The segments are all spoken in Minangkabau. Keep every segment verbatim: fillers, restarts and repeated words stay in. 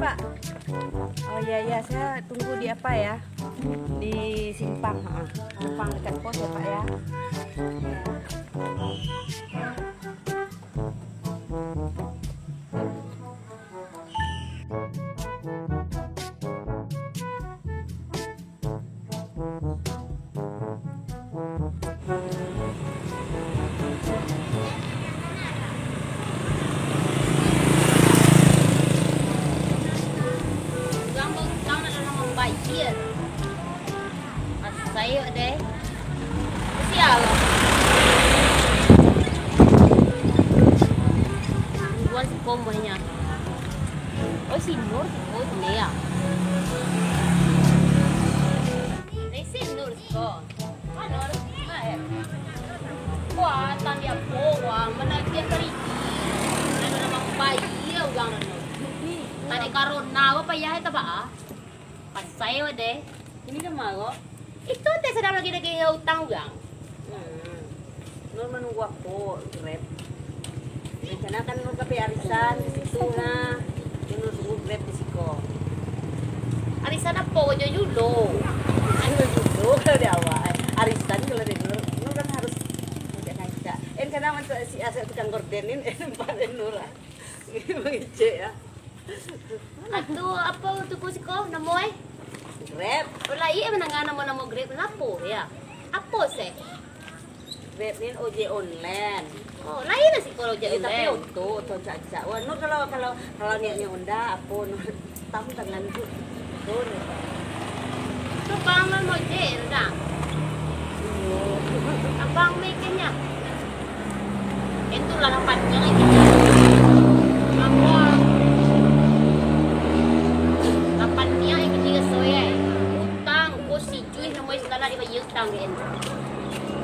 Oh iya, iya, saya tunggu di apa ya? Di simpang, heeh. Simpang dekat pos ya, Pak, ya. Urang bautang nak dalam mambayia. Asai awak deh. Sial. Buat sekombohnya. Oh, si Nur, oh, dia. Eh, si Nur, ko. Wah, tadi apo, wah, managiah karidi. Nan dalam mambayia urang tu. Tadi corona, apa payah, eh, tabaa? Pasai, wah, deh. Ini kan maro. Itu teh sadang lagi nagih utang urang. Hmm. Nur manunggu apo, Grab? Rencana kan Nur ka pai arisan di situ nah. Nur tunggu Grab di siko. Arisan apo, jo Yulo? Yulo, Yulo kalau di awak. Arisan kalau di Nur, Nur kan harus ngajak-ngajak. En kana mantu si Asep tukang gorden ni, en nampak di Nur ah. Mangecek ah. Atu apo tuku siko namo eh? Grab. Oh, lai eh mandanga namo-namo Grab, napo ya? Apo seh? Grab ni ojek online. Oh, lain lah siko ojek online. Eh, tapi oto, oto acak-acak. Wah, Nur kalau, kalau, kalau niatnyo Honda, apo Nur tamu tangan tu. Tur. Tu bang nan ojek tu dah. Iyo. Abang maikannya. Itulah lapan niang itu. Abang. Lapan niang itu dia soyai. Utang, ko si Juih namo istilah dibayar utang ke endo.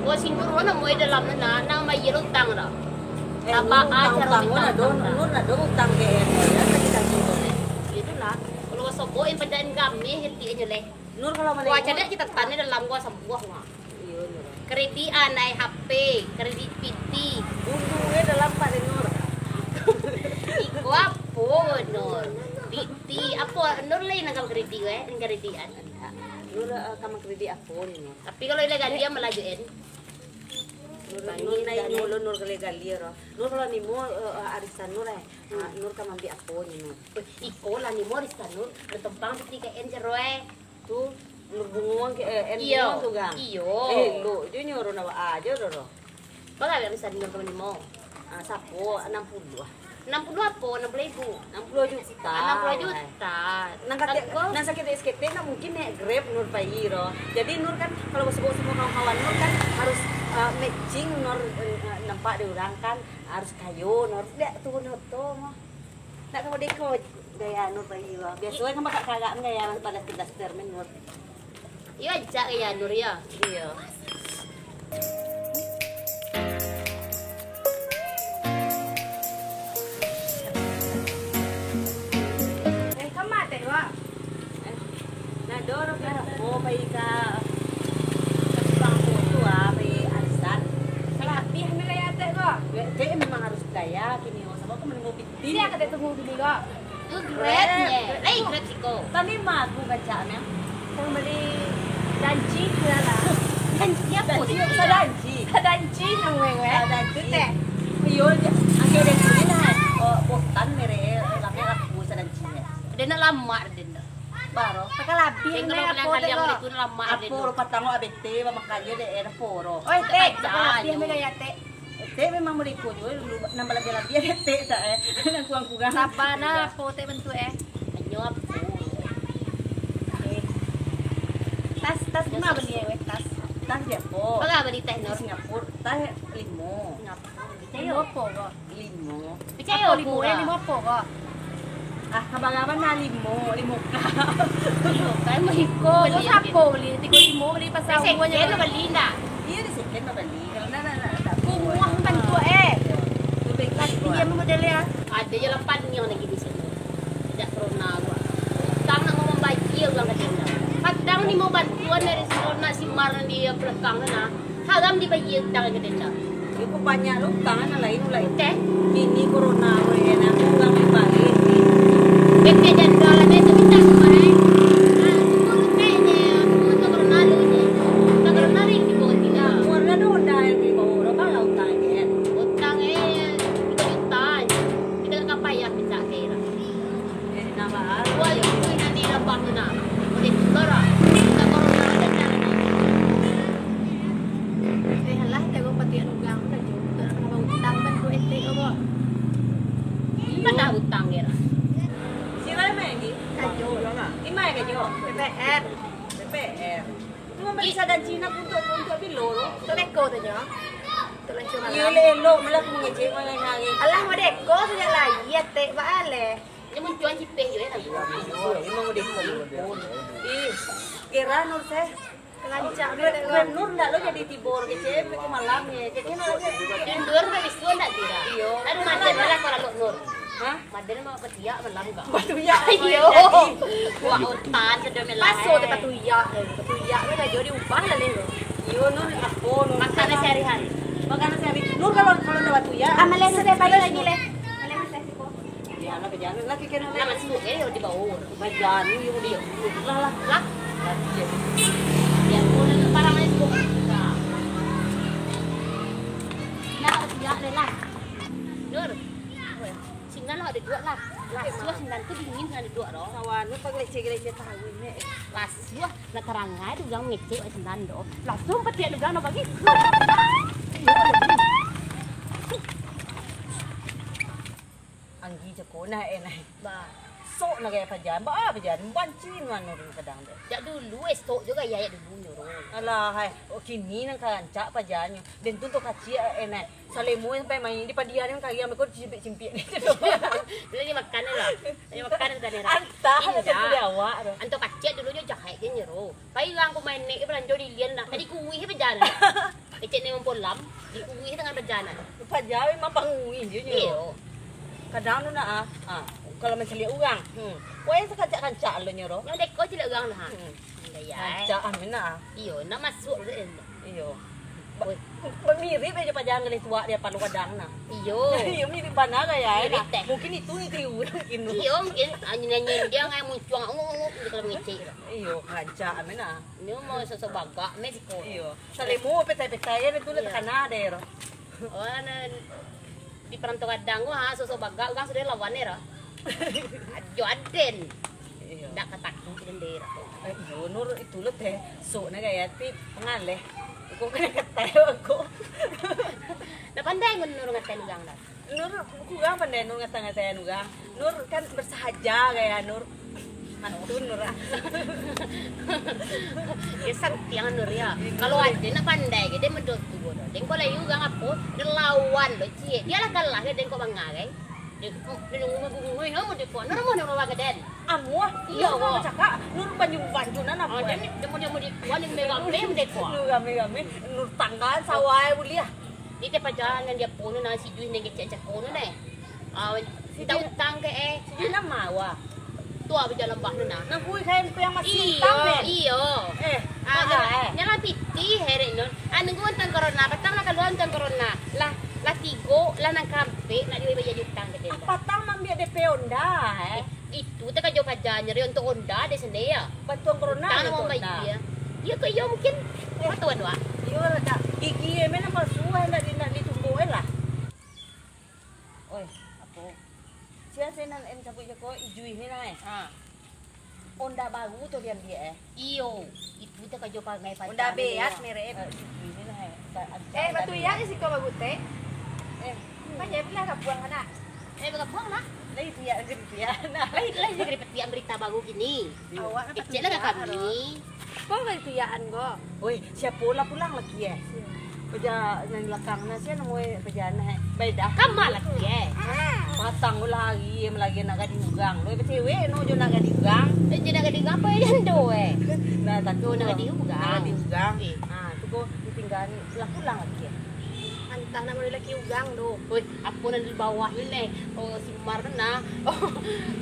Ko si Nur namo dalam na, nang bayar utang dah. Eh, Nur, utang, utang, Nur, ado, Nur, ado utang ke endo, ya, sakit hati tu, eh. Itulah. Kalau sobo yang padaan kami, hati aja leh. Nur kalau Gua caliak citatan ni dalam gua sabuah mah. Iyo, Nur. Kredit anai H P, kredit piti. Bulu eh dalam pak ni, Nur. Iko apo, Nur? Piti apo? Nur lain nang kredit eh, nang kredit an. Nur, eh, ka mangkredit apo ni, Nur? Tapi kalau ilegal dia melaju en. Nur, Nur naik dulu, Nur kali-kali, Nur. Nur kalau nimo, eh, arisan Nur, eh. Ah, Nur ka mambiak apo ni, Nur? Iko lah nimo arisan Nur, bertempang piti ke en cero eh. Tu, Nur bungong ke, eh, en Iyo. Bungong tu, Gang? Iyo. Eh, elok je nyo, Ron, awak aja, Ron. Bara bisa Nur ka manimo? Ah, sapo? Anam puluah. Anam puluah apo? Anam puluah ribu? Anam puluah juta. Anam puluah juta. Nan kata, nan sakit S K T, nan mungkin naik Grab Nur pai, Ron. Jadi, Nur kan, kalau basobok samo kawan-kawan Nur kan, harus, ah, matching Nur, eh, nampak di urang kan, harus kayo Nur. Dak turun oto mah. Nak ka modeko gaya Nur pai, Ron. Biaso kan bakak karak gaya badaster-daster men, Nur. Iyo, acak gaya Nur, yo. Iyo. Eh, kama teh, Wak? Eh, nah, Dor, biar aku pai ka, ka tukang foto, ah, pai arisan. Salabiah me gaya teh, Wak. Teh memang harus gaya kini, oh, sabab aku manunggu Sia ka tunggu bini ko? Tu Grab nye. Lai Grab siko. Tadi mah aku kacak nyo. Tang bali janji tu lah. Janji apo tu? Sadanji. Sadanji nang weng weh. Sadanji. Tu teh. Iyo je. Angke den tu lah. Oh, bosan mere. Lame aku sadanji. Den nak lamak den tu. Baro. Takah labiah me apo tu ko? Apo patang ko abete bamakan je dek apo ro. Oi, teh, takah labiah me gaya teh. Teh memang meriko juo, nan balabiah-labiah teh tak eh. Nan kurang-kurang. Saba nah, apo teh bantuak eh? Anyo apo? Eh. Tas, tas di ma bali eh, weh, tas? Tas di apo? Bara bali teh, Nur? Di Singapura, tas limo. Singapura. Limo apo ko? Limo. Picayo apo limo, eh, limo apo ko? Ah, kabaraban nah limo, limo ka. Limo ka, limo iko. Terus apo bali? Tigo limo bali pasar. Second bali ndak? Iyo, di second babali. Kalau ndak, ndak, ndak, ndak. Kumuah bantuak eh. Latihan model ya. Ado je lapan nyo lagi di siko. Tidak corona ko. Utang nak mambayia urang ka tenda. Kadang ni mau bantuan dari si Rona, si Mar di belakang sana. Haram dibayia utang ka tenda. Iko banyak lo utang nan lain ulak. Teh. Kini corona ko, eh, nak urang dibayia. Bete janda Nah, kode pulo lah. Kita corona aja jangan. Eh, alah, tengok patiak lugang tu, Kak Jo. Tak nak kena utang kan, kok etek kau, kok. Mana utang, kira? Sira mai lagi? Kak Jo. Di mana, Kak Jo? P P R. P P R. Tu membeli sadan Cina untuk, untuk bilo tu. Tu neko tu nyo. Tu lah cuma. Iyo, elok malah aku mengecek malah hari. Alah, modeko sejak lahir, tek, baaleh. Dia muncuan cipeh je, ya, tapi. Iyo, memang modeko. Ih, kira Nur, saya. Kelancak Nur, Nur ndak lo jadi tibo kecek, ke malam ni. Kecek nak aja. Tidur sampai bisu ndak kira. Iyo. Aduh, macam mana kalau Nur? Hah? Maden mau patiak malam gak? Patiak. Iyo. Wah, otan sudah melah. Paso tu patiak, eh. Patiak kan aja diubah lah, Leh. Iyo, Nur, apo, Nur? Makanan sehari-hari. Makanan sehari. Nur, kalau, kalau ndak patiak. Ah, malah sudah balik lagi, Leh. Malah sudah siko. Ya, lah, bajalan lah, kikir lah. Lah, masuk, eh, di bawah. Bajalan, iyo, iyo. Lah, lah. Lah? Lah, iyo. Ya, boleh, parang, Leh, siko. Nah. Nah, patiak, Leh, lah. Nur. Sinan lah, duduak lah. Lasuah sinan tu dingin sinan duduak doh. Sawan tu pageleceh-geleceh tahu ni. Lasuah, nak tarangai tu urang mangecek wak sinan doh. Lasuah patiak tu urang nak bagi. Anggi cako nah, eh, nah. Ba. Sok nah gaya pajan. Ba, pajan. Banci mano dulu kadang tu. Jak dulu, eh, sok jo gaya jak dulu nyo. Alah, hai. Oh, kini nan ka rancak pajannyo. Den tu, tu kaciak, eh, nah. Salemo sampai main di padian kari ambo ko dicimpik-cimpik ni. Lah dimakan lah. Dimakan tadi lah. Antah lah. Indah. Tentu di awak tu. Anto kacik dulu nyo jahek je nyero. Pai urang ko main nek balanjo di lian lah. Tadi kuih bajalan. Kecek ni mampolam, di kuih tengah bajalan. Paja memang panguih je nyo. Iyo. Kadang tu nak ah. Ah, kalau mancaliak urang. Hmm. Kau yang sakancak-kancak lo nyero. Yang deko caliak urang lah. Hmm. Gaya, eh. Rancak ah, mena. Iyo, nak masuk dulu, eh. Iyo. Ba-, Oi. Ba-, mirip aja pajangan galih tuak dia palu kadang nah. Iyo. Iyo, mirip bana gaya, eh, mirip nah. Teh. Mungkin itu ni tiru, mungkin tu. Iyo, mungkin. Anjing-anjing dia ngai muncuang, ung, ung, ung, kalau mangecek tu. Iyo, rancak, mena. Ini mau sosok bagak, meh siko. Iyo. Salemo, petai-petai, ya, tu lah. Iyo. Takana deh, ro. Oh, nah. Di parantau gadang ko, ha, sosok bagak, urang sudah lawan, eh, ro. Ajo aden. Iyo. Ndak ka takuik den deh, ro. Eh, iyo, Nur, itu lo teh, sok na gaya ti pangaleh. Ko kena katai ko. Ndak pandai ngon Nur ngatai urang dah. Nur, kurang pandai Nur ngatai-ngatai urang. Nur kan bersahaja gaya Nur. Pantun Nur ah. Ya, santiang Nur ya. Kalau ade nak pandai ke, dia medok tu bodoh. Dengko lai urang apo, dia lawan lo, ciek. Dia lah kalah ke, dengko bangga kan. Dia, oh, dia nunggu bungo, ya, mau dia kuat. Nur, mau dia bawa ke den. Amuah, iyo, Nur, wah. Cakap, Nur banyu-banyu nan apo, ah, eh? Dia mau, dia mau dia kuat, dia mau rame, mau dia kuat. Nur rame-rame, Nur tanggaan sawah, eh, buliah. Di tempat jalan nan dia pun, nah, si Juih nan kecek cako tu, neh. Ah, si minta utang ke, eh. Si Juih nama, wah? Tu, ah, bajalan bah tu, nah. Nah, kui kain tu yang masih iyo, hitam, eh? Iyo. Eh, ah, ah, eh. Nyalah pitih, heret nun. Ah, nunggu untang corona. Patang lah kalua untang corona. Lah, lah tigo, lah nan kaampek, nak dibayar utang ke dia. Ah, patang mambiak D P Honda, eh? Eh, itu teh kajo paja nyeri untuk Honda deh sende ya. Bantuan corona. Utang nak mambayar. Iyo ke iyo mungkin. Eh. Bantuan, wak. Iyo lah, Kak. Gigi, eh, mana palsu, eh, nak di, nak ditumbuk, eh, lah. Oi, apo? Sia se nan en cabuik je ko, Ijuih ni nah, eh. Ha. Honda baru tu diambiak, eh. Iyo, itu teh kajo pagai pacar. Honda Beat merek, eh. Eh, Ijuih ni nah, eh. Ba-, eh, Honda batu Beat. Iya di siko baru teh. Eh. Banyak bilang kabuang anak. Eh, bagabuang lah. Lai tiak negeri tiak, nah. Lai, lai negeri petiak berita baru gini. Awak kecek lah kami. Kau kan tiakan kau. Oi, siapa lah pulang laki eh? Peja nan lakang nah, sia namo eh peja nah eh. Baedah. Kama laki eh. Patang ulah hari eh, lagi nak gadih urang. Loi becewek no jo nak gadih urang. Eh, jo nak gadih urang apa eh, jando eh? Nah, tak tu nak gadih urang. Nak gadih urang. Eh. Ha, tu ko ditinggal ni. Lah pulang laki eh. Antah nak mari laki urang tu. Oi, apo nan di bawah ni neh? Oh, Umar tu nah. Oh,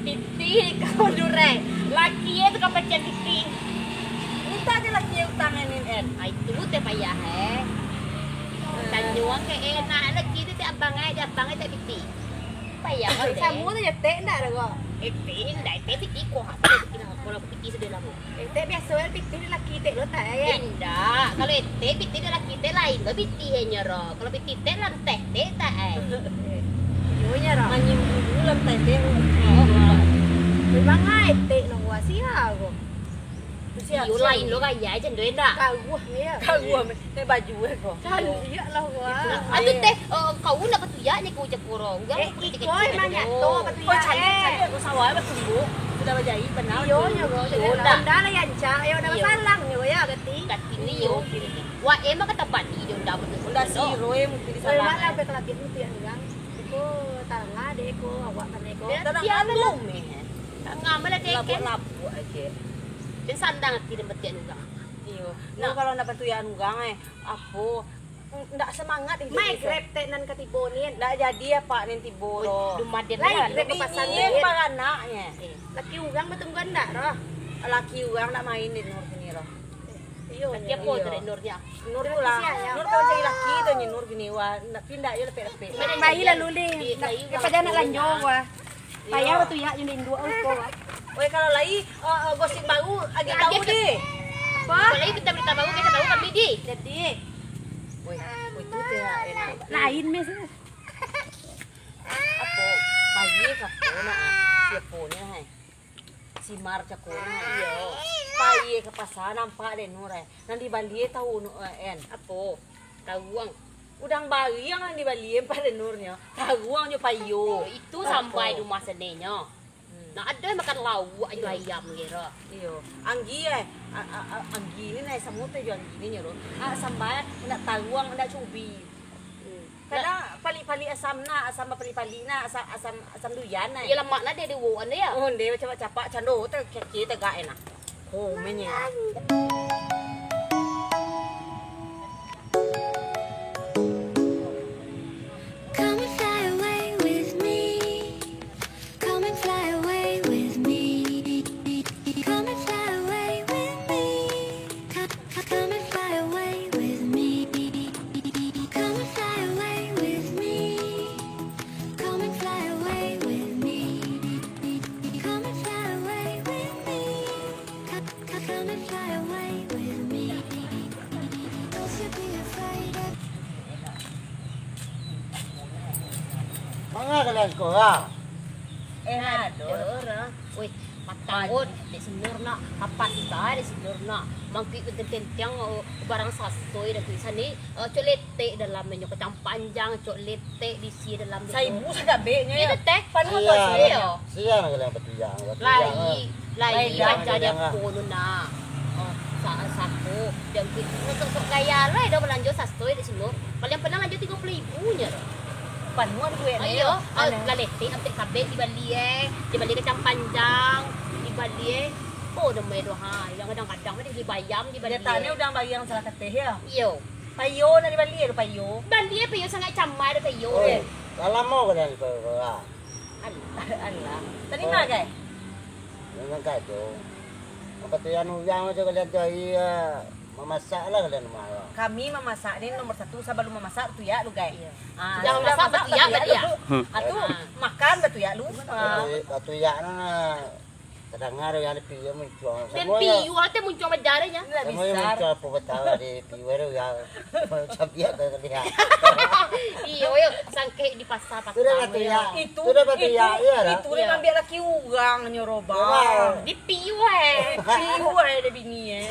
pitih kau durai. Laki eh tu kau pacah pitih. Minta aja laki eh utang ni, en. Ah, itu teh payah eh. Tanyo ke enak laki tu teh abang ai, abang ai tak pitih. Payah kan deh. Samo tu je tek ndak ada kok. Eh, tek ni ndak, tek pitih kok. Apa pitih nak, kalau pitih sudah lama. Etek biaso kan pitih di laki etek lo tak, ya? Indak. Kalau etek pitih di laki etek lain, lo pitih nyo ro. Kalau pitih etek lah entah etek tak, eh. Iyo nyo ro. Manyim dulu lah entah etek. Oh, oh. Memang ah etek no, wah, Sia ko. Tu sia, Iyo, sia lain ni. Lo gaya aja, ndo endak. Karuah ya. Karuah, nek baju eh ko. Cantik lah, wah. Ado teh, eh, kau nak patuyak ni kau cakuro. Urang Eh, pun iko cakecek emang aja nyato tu. Patuyak, Oh, cantik, eh. Cantik ko sawah batumbuak. Sudah bajahit, benar. Iyo, nyo ko. Iyo, Sudah dah. Honda lah yang cak, ya udah Iyo. Basalang nyo ya, gati. Gati ni yo. Wah, emang kata bani dia udah betul. Udah si Roy mungkin Wah, salah. Malah sampai kelapih tu yang urang. Iko tarangah deh ko, awak kan iko. Dia Tarangah siapa lah? Lom eh. Tarangah malah deh kan. Labuak-labuak aja. Dan sandang hati dan betian urang. Iyo. Nah, Nah. Kalau nak patuyak urang eh, apo? Ndak semangat hidup Mai itu. Grab tek nan katibo ni. Ndak jadi apak nin tibo Oi, doh. Dumah dia Lain lah. Grab Bini pasan dia duit. Baranaknyo. Eh, laki urang batunggu ndak doh? Laki urang ndak main di Nur sini doh. Iyo, Laki iyo. Apo Iyo. Tu dek Nur nya? Nur tu lah. Kasihan, ya. Nur kalau jadi laki tu nyi Nur gini wah, ndak pindah je lepek-lepek. Bayi lalu ni. Di, Nak, di, kepada anak di, lanjong wah. Payah Iyo. Batuyak yang induak iko, wah. Weh, kalau lai, eh, eh, gosip baru, agi Agi tahu ke- deh. Apa? Kalau lai berita-berita baru, kita tahu kami di. Jadi. Weh, weh, tu teh enak. Lain mes. Apo? Pagi ka apo nak? Siapo ni, hai? Si Mar cako ni. Iyo. Pagi ka pasa nampak deh Nur, eh. Nan dibali tahu Nur, eh, en. Apo? Taruang. Udang bariang nan dibali empat denurnyo. Taruang jo payo. Itu sampai di rumah senenyo. Hmm. Nah, ado makan lauak jo ayam kiro. Iyo. Anggi eh. A, a, a, anggi ni nai samo tu jo anggi ni nyo. Ah, sambal nak taruang nak cubi. Hmm. Kadang palik-palik asam nah, asam palik-palik nah, asam, asam, asam duyan nah. Iyo lamak nah dia diuwok anda ya. Oh, dia capak-capak cando tu kaki tegak enak. Komennya. Come and fly away with me. Come and fly away with me. Come and fly away with me. Come, come, come and fly away with me. Come and fly away with me. Come and fly away with me. Come and fly away with me. Come, come, come and fly away with me. Don't you be afraid of Manga kalian ko, ha? Eh, ado. Ado, Ra. Weh, patang ko, dek si Nur nak, apak tiba dek si Nur nak, mangkuik tenteng-tenteng, oh, barang sasoi dah tu. Sani, eh, cok letek dalam nyo, kacang panjang, cok letek di si dalam tu. Saibu sagabeknyo, Iyo, ya? Teh. Panuah tu Sia, asinyo. Iyo. Sia nak kalian patuyang, patuyang, Lai. ha. Lai, Lai, dah. Baca dia Jangan. Pun nak. Oh, sa-, satu. Dia mungkin sok-sok gaya lah, dah balanjo sasoi dek si Nur. Paling panjang lanjo tigo puluah ribu nyo. Panuah duit ni. Iyo, oh, Aneh. Lah letih, ampe kabek dibali, eh. Dibali kacang panjang, dibali, eh. Oh, dah main doh, ha. Yang kadang-kadang mah dibali bayam, dibali, Dia tanya eh. Udang bariang salah kateh, ya? Iyo. Payo nak dibali, eh, payo. Bali, eh, payo sangat camai, payo. Oi, eh. Lah lamo kalian ko, ko, ha? Alah. Alah. Tarima, Oh. Kai? Memang kacau. Apa tu yang urang macam kalian tu hari, ah, mamasak lah kalian rumah tu. Kami mamasak ni nomor satu, sabalum mamasak batuyak lu, Kai. Iyo. Ah, Jangan sudah masak masak, batuyak batuyak tadi, ya? lu. Hmm. Ah, tu Ah. makan batuyak lu. Ah. Batu-, batuyak no nah. Tadanga tu yang di piu muncuang. Dan Samuanyo piu lah teh muncuang bajarnya. Inilah Samuanyo besar. Muncuang apo batara di piu tu yang cabiak tu tadi, ha. Iyo, yo, sangkek di pasar Sudah patang lah tu, ya. Itu, Sudah patang, itu, ya, ya, lah. Itu dia Iya. ngambil laki urang nyo, Roba. Memang. Di piu, eh. Di piu, eh, dia bini, eh.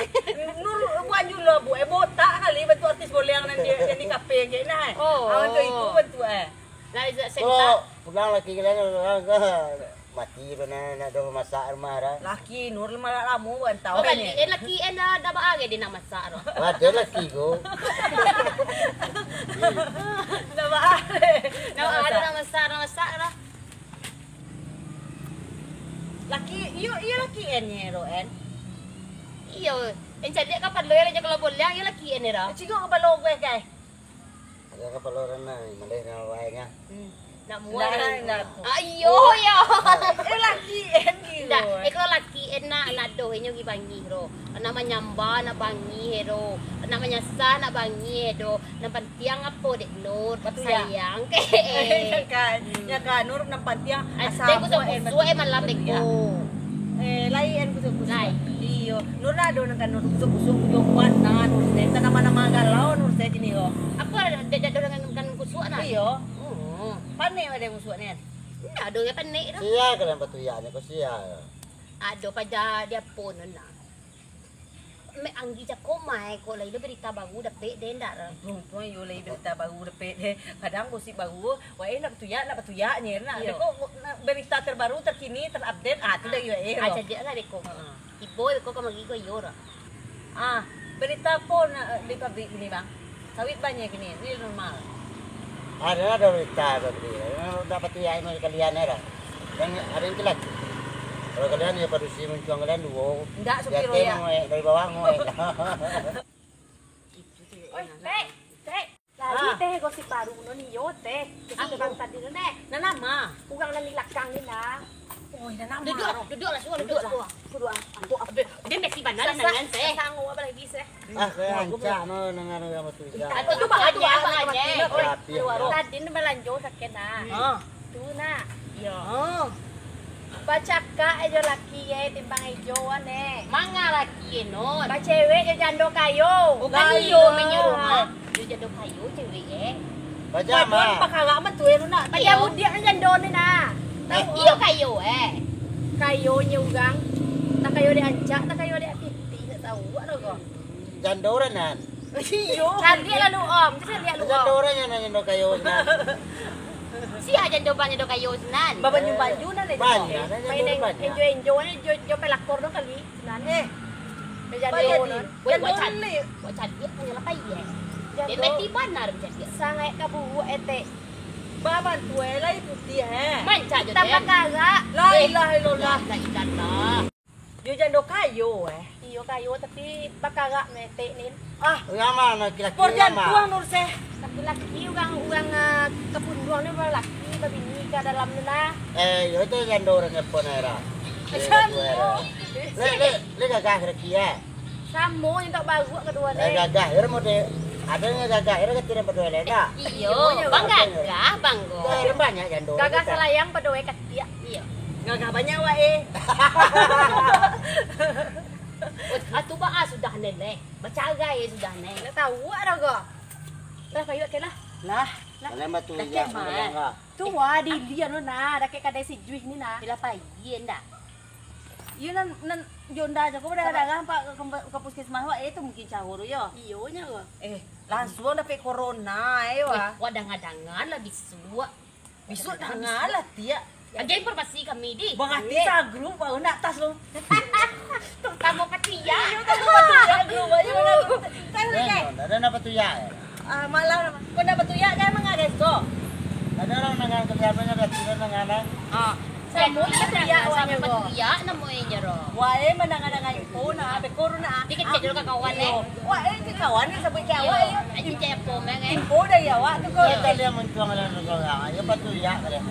Nur, buat julo, bu, eh, botak kali bantuk artis boleang nan dia, dia ni kape je, nah, eh. Oh. Ah, bantuk itu, bantuk, eh. Lah, Izzat Senta. Kalau pulang laki kalian, orang ke mati, pernah nak ada masak rumah, dah. Laki Nur malah lamo, bukan tahu Oh, kan, kali, eh. Eh, laki, eh, dah, dah ba-, dia nak masak, tu. Ada laki, ko. Dah ba-, Nak ada nak masak, nak masak, dah. Laki, iyo, iyo laki en nyo, Ro, en. Iyo, en cadiak kapalo, iyo lah, kalau boleang, iyo laki en, Ro. Cingok kapalo gue, guys. Ada kapalo renang, maleh renang wai nya. Hmm. Nak muai. Nah, nah. Ah, iyo, Oh. iyo. Eh, laki en gitu. Ndak, eh, kalau laki en nak, nak doh, inyo gi bangih, Ro. Nak manyamba, nak bangih, Ro. Nak manyasa, nak bangih, Ro. Nan pantiang apo, Dek Nur? Batuyak. Sayang. Yo kan. Yo kan, Nur nan pantiang Ai, asa teh buat kusuak-kusuak, eh, malam batuyak. Beko. Eh, lai en kusuak-kusuak. Lai. Iyo. Nur lah ado nan kan Nur kusuak-kusuak, kujo kuat nah, Nur teh. Tanam nama galau, Nur teh, kini ko. Apo ado, ado, ado nan kan kusuak nah? Iyo. Oh. Panek ado kusuak ni. Ndak ado nan panek tu. Sia kalian batuyak ni, ko sia. Ado paja dia pun nah. Mek Anggi cako mai ko lai lo berita baru dapek deh ndak lah. Untuang iyo lai berita baru dapek deh. Kadang gosip baru, wae nak batuyak, nak batuyak nye nak. Iyo. Deko nak berita terbaru, terkini, terupdate, ah tu dari wae. Ah, cadiak lah deko. Heeh. Ibo deko kamari ko iyo dah. Ah, berita apo nak di pabrik kini, Bang? Sawit banyak kini, ini normal. Ada, ada berita pabrik. Nak batuyak ino kalian dah. Dan ada yang jelas. Kalau kalian ya padusi muncuang kalian duo. Ndak, supir oya. Dari bawah ngoek. Oi, Tek, Tek. Jadi teh gosip baru no ni yo teh. Gosip baru tadi no neh. Nan nama? Urang nan di lakang ni nah. Oi, nan nama? Duduk, duduk lah suah, duduk lah suah. Duduk lah. Aduh, aduh. Dia mesti bana lah nangan teh. Sango apa lagi seh? Ah, kaya rancak no nangan urang batuyak. Aduh, tu bak aduh, aduh. Tadi ni balanjo sakit nah. Ah. Tu nak. Iyo. Oh. Bacakak jo laki e timbang ijo wan e. Manga laki e non? Bacewek jo jando kayo. Bukan iyo menyuruh mah. Jo jando kayo cewek e. Bajama. Paduan pakarak mah tu e tu nak. Paja budiak jo jando ni nah. Iyo kayo e. Kayo nyo urang. Tak kayo dek ancak, tak kayo dek pitih, tak tahu awak doh ko. Jando urang nan. Iyo. Cantik lalu om. Cantik lalu om. Jando urang nan jando kayo nan. Sia jando bang jando kayo nan. Babanyu-banyu nan itu. Banyak nan jando banyak. Enjoy-enjoy ni jo, jo pelakor tu kali nan. Eh. Jando nan. Buat cantik. Buat cantik punya lah pai eh. Jando. Dia mesti banar cantik. Sangat kaburuak etek. Baban tu eh lai putih eh. Mancak je. Tambah karak. La ilaha illallah. La ilaha illallah. Yo jando kayo eh. Iyo kayo tapi bakarak metek nin. Ah, urang mah laki-laki. Porjan urang mah. Tuang Nur seh. Laki-laki urang urang uh, kapunduang ni urang laki babini ka dalam tu nah. Eh, yo tu jando urang Jepun era. Jando. Le le le gagah laki eh. Samo yang tak baru kedua ni. Eh, gagah yo mode. Ada yang gagah yo ketiran berdua le dah. Iyo, bang gagah bang go. Banyak jando. Gagah salayang berdua katiak. Iyo. Gagah banyak awak eh. Atu baa sudah neh leh. Bacarai sudah neh. Nak tahu awak dah ko. Lah payuak ke lah. Lah. Lah. Kalian batu dah iya kemah. Tu wah di lian lo nah, dakek kadai si Juih ni nah. Bila pagi ndak? Iyo nan nan Jonda aja ko berdarah-darah pak ke, ke puskesmas wak eh tu mungkin caro tu yo. Iyo nya ko. Eh, langsung dapek corona eh wah. Wah danga-danga lah bisuak. Bisuak danga lah tiak. Aja informasi kami di. Berarti sagrup baru nak tas tu. Tambah patiak. Iyo tambah patiak grup aja mana. Tas lagi. Ada nak patiak. Ah malah kau nak patiak kan mengagai kau. Ada orang dengan kerja apa nak patiak dengan eh. Ah. Samo iyo tu ya awaknyo ko. Iyo, namo inyo ro. Wae mandanga-danga info nah, beko ro nah. Dikecek dulu ka kawan eh. Wae ka kawan ni sabuik ka awak yo. Aji cek info mah eh. Info dari awak tu ko. Iyo tadi yang muncuang dalam orang. Iyo patuyak kalian.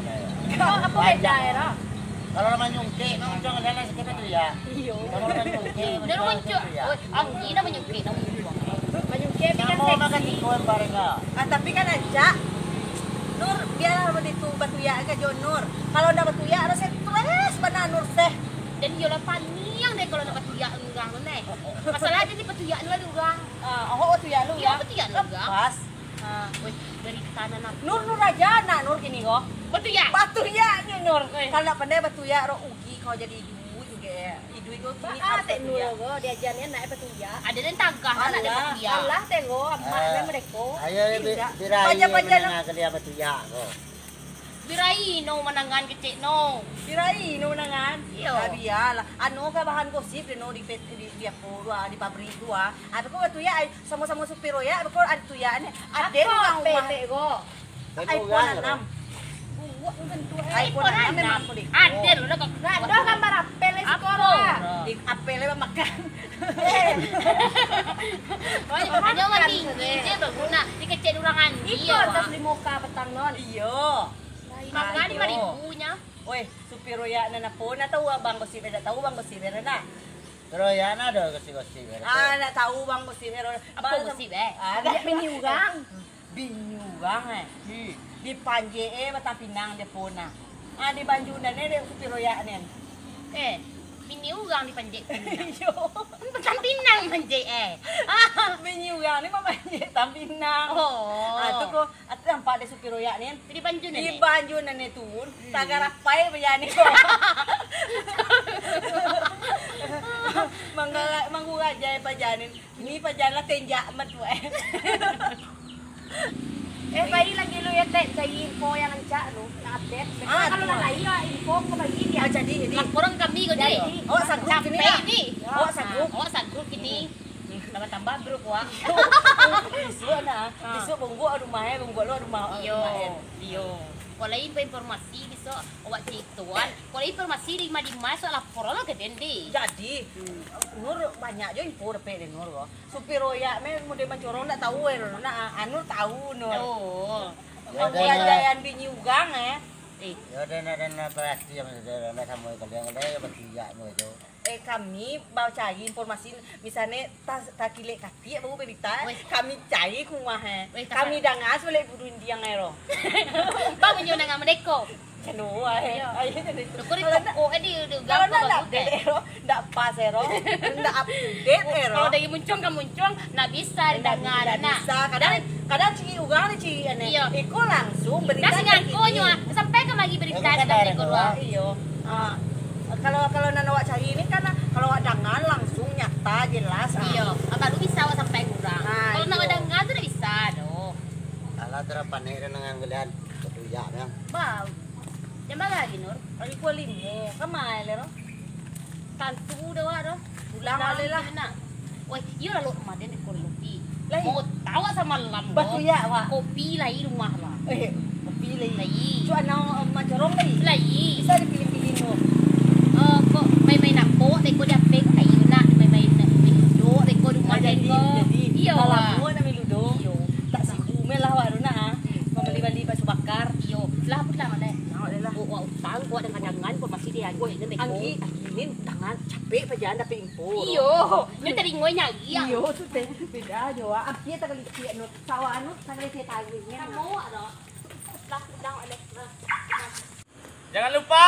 Kau apa beda ya ro? Kalau orang manyungkek, nak muncuang dalam sikit patuyak. Iyo. Kalau orang manyungkek, nak muncuang. Anggi nak manyungkek, nak muncuang. Manyungkek tapi kan seksi. Ah tapi kan acak. Nur, biarlah baditu batuyak ka jo Nur. Kalau ndak batuyak, ado stres bana Nur seh. Dan iyolah paniang deh kalau ndak batuyak urang tu neh. Masalah jadi batuyak lu ada urang. Ah, oh batuyak lu ya. Iya batuyak lu urang. Pas. Ah. Weh, berita nan Nur Nur aja anak Nur kini ko. Batuyak. Batuyak ni Nur. Kalau ndak pandai batuyak ro ugi kau jadi iduik juga. Iduik ko kini harus batuyak. Nur ko diajar ni anak batuyak. Ada dan tagah anak dia batuyak. Alah tengok amak mereka. Ayo, Birayi menengah kalian batuyak ko. Birayi no manangan kecek no. Birayi no manangan. Iyo. Tapi ya lah. Anu ka bahan gosip no di di di apa dua di pabrik dua. Apa ko batuyak ai samo-samo supir oyak ko ado tuyak ni. Ade urang rumah. Ko. iPhone enam. Buat tentu eh. iPhone enam memang pelik. Ade lo dah. Ado gambar apel di sekolah. Apel makan. Banyak mati. Ije baguna dikecek urang andi. Iko atas limo ka petang non. Iyo. Makan lima ribunya. Oi, supir oyak nan apo? Nak tahu abang gosip eh? Nak tahu abang gosip eh nak? Supir oyak nak ada gosip-gosip eh. Ah, nak tahu bang gosip eh. Apa gosip eh? Ah, nak bini urang. Bini urang eh. Hmm. Dipanjek eh batang pinang dia pun nah. Ah, di Banjunan eh dek supir oyak ni. Eh, bini urang dipanjek pinang. Iyo. Batang pinang manjek eh. Bini urang ni mamanjek batang pinang. Oh. Ah, tu ko Atu nampak dek supir oyak ni. Di Banjunan ni. Di Banjunan ni tu. Hmm. Tagarapai baya ni. Eh, pajanin. Ni pajalan tenjak amat tu, eh. Eh, pai lagi lu ya, Tek, cari info yang rancak lu, nak update. Ah, kalau tu. Nak lain lah, info kau bagi dia. Ah, jadi, jadi. Laporan kami kau jadi. Jadi. Awak sanggup kini, capek lah. Awak sanggup. Ah, awak sanggup kini. Hmm. Tambah-tambah grup, wak. Bisuak nah. Ah. Bisuak bungkuk rumah, eh, bungkuk lo rumah, iyo, rumah, eh. Iyo. Kau lain informasi bisuak awak ceritoan. Kau lain informasi di ma-di ma, sok laporan lo ke den, deh. Jadi, hmm, Nur banyak jo info dapek dari Nur ko. Supir Oyak meh mudah mancorong ndak tahu, eh, Nur. Nah, Anur tahu, Nur. Oh. Yo, Nur. Kajayaan bini urang, eh. Eh. Yo, den, den, den, berarti yang maksud den, den, sama kalian, kalian yang bertiga, Nur, itu. Eh, kami bacari informasi, misalnya tas-, takilek katik baru berita, eh. Weh. Kami cari ke rumah, eh. Weh, kami danga sebelah burung diang, eh, ro. Bang, menyo danga merdeka. Cano, eh. Iyo. Ayo, jadi. Kalau nak, kalau nak update, eh, ro. Ndak pas, eh, ro. Ndak up to date, eh, ro. Kalau dari muncuang ka muncuang, ndak bisa didangar, ndak bisa. Kadang, kadang ciri urang ni ciri aneh. Iyo. Iko langsung berita. Dah singangko nyo, ah. Sampai ka mari berita. Iyo. Ah. Kalau, kalau nan awak cari ni kan, kalau awak dangar langsung nyata, jelas, ah. Iyo. Ah, baru bisa awak sampai ka urang. Ah, kalau nak awak dangar tu ndak bisa doh. Alah, tarapanek dengan kalian. Betul ya, Bang. Bau. Jam bara lagi, Nur? Lagi pukul limo. Kama lai, Ro? Tantu dah, Wak, dah. Pulang baliak lah. Woi, iyo lah, lo kamarin di kopi. Lai. Mau tahu samalam, Batu Wak. Ya, Wak. Kopi lai rumah lah. Eh, kopi lai. Lai. Cuma nak, eh, mancorong lai. Lai. Bisa dipilih-pilih tu. Eh, kok main-main apo, teko di H P ko lai nak main-main, main ludo, teko di rumah. Ah, jadi, teko. Jadi. Iyo, Wak. Kalau nak main ludo. Iyo. Tak sibuk meh lah, Wak, nak, ah. Hmm. Mambali-bali bakso bakar. Iyo. Lah, pulang lah. Nak, lah. Wak, Wak, utang, Wak, dangan-dangan, Wak, masih diagiah, Wak, ini, Anggi, Anggi, ini dangan, capek pajalan dapek info. Iyo, nyo taringo nyari, ah. Iyo, tu teh. Beda jo, ah. Anggi tak boleh cek, anu, sawah, anu, tak boleh cek tarik, ya. Samo, Wak, dah. Lah, pulang, Wak, lah. Nah. Jangan lupa